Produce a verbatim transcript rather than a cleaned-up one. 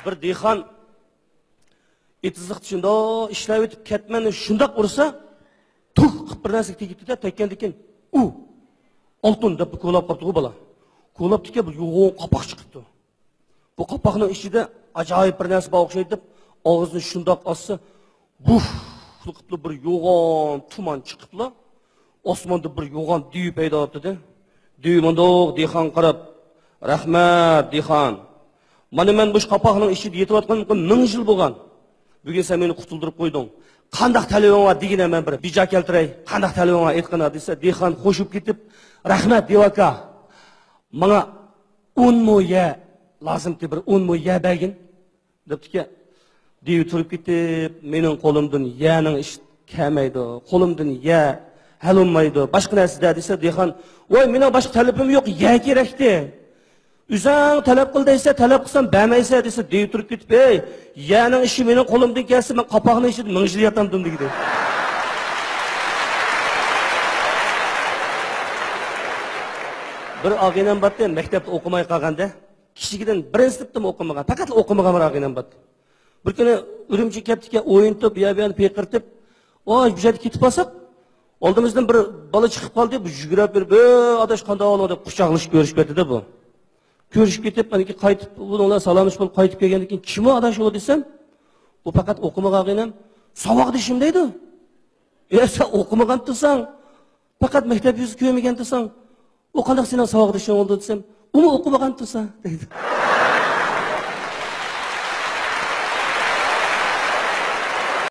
بىر دېھقان ئېتىزلىقتا شۇنداق ئىشلەۋېتىپ كەتمەننى شۇنداق ئۇرسا، تۇھ قىلىپ بىر نەرسىگە تېگىپتۇ-دە، تەگكەندىن كېيىن، ئۇ، ئالتۇن دەپ كولاپ قاپتۇغۇ بالا. كولاپتىكەن، بىر يوغان قاپاق چىقىپتۇ. بۇ قاپاقنىڭ ئىچىدە ئاجايىپ بىر نەرسە بار ئوخشايدۇ دەپ، ئاغزىنى شۇنداق ئاچسا، بۇف قىلىپلا بىر يوغان تۇمان چىقىپلا، ئاسماندا بىر يوغان دېۋە پەيدا بوپتۇ-دە. دېۋە مۇنداق دېھقانغا قاراپ، «رەھمەت، دېھقان. مانا مەن مۇشۇ قاپاقنىڭ ئىچىدە يېتىۋاتقىنىمغا مىڭ يىل بولغان. بۈگۈن سەن مېنى قۇتۇلدۇرۇپ قويدۇڭ. قانداق تەلىپىڭ بار دېگىنە، مەن بىر بىجا كەلتۈرەي. قانداق تەلىپىڭ بار، ئېيتقىنا» دېسە، دېھقان خوش بولۇپ كېتىپ، «رەھمەت، دېۋە ئاكا. ماڭا ئون مو يەر لازىمتى، بىر ئون مو يەر بەرگىن» دەپتىكەن. دېۋە تۇرۇپ كېتىپ، «مېنىڭ قولۇمدىن يەرنىڭ ئىشى كەلمەيدۇ، قولۇمدىن يەر ھەل بولمايدۇ، باشقا نەرسە دە» دېسە، دېھقان، «ۋاي، مېنىڭ باشقا تەلىپىم يوق، يەر كېرەكتى. ئۆزۈڭ تەلەپ قىل دەيسە، تەلەپ قىلسام بەرمەيسە» دېسە، دېۋە تۇرۇپ كېتىپ، «ھەي، يەرنىڭ ئىشى مېنىڭ قولۇمدىن كەلسە، مەن قاپاقنىڭ ئىچىدە مىڭ يىل ياتامدىم» دېگىدى. بىر ئاغىنەم بارتى، مەكتەپتە ئوقۇماي قالغاندا، كىچىكىدىن بىرىنچى سىنىپتىمۇ ئوقۇمىغان، پەقەتلا ئوقۇمىغان بىر ئاغىنەم بارتى. بىر كۈنى ئۈرۈمچىگە كەپتىكەن، ئوينىتىپ، يا بۇ يەرنى پىقىرتىپ، «ۋاي، بۇ يەردە كېتىپ قالساق، ئالدىمىزدىن بىر بالا چىقىپ قالدى، بۇ يۈگۈرۈپ بېرىپ، ھە، ئاداش، قانداق ئەھۋالىڭ؟» دەپ قۇچاقلىشىپ كۆرۈشۈپ كەتتى-دە بۇ. كۆرۈشۈپ كېتىپ، ئاندىن كېيىن قايتىپ، بۇنىڭ بىلەن سالاملىشىپ بولۇپ قايتىپ كەلگەندىن كېيىن، «كىم ئۇ ئاداش ئۇ؟» دېسەم، «ئۇ پەقەت ئوقۇمىغان ئاغىنەم، ساۋاقدىشىم» دەيدۇ. «ئە، سەن ئوقۇمىغانتىساڭ، پەقەت مەكتەپ يۈزى كۆرمىگەنتىساڭ، ئۇ قانداق سېنىڭ ساۋاقدىشىڭ بولىدۇ؟» دېسەم، «ئۇمۇ ئوقۇمىغانتىسا» دەيدۇ.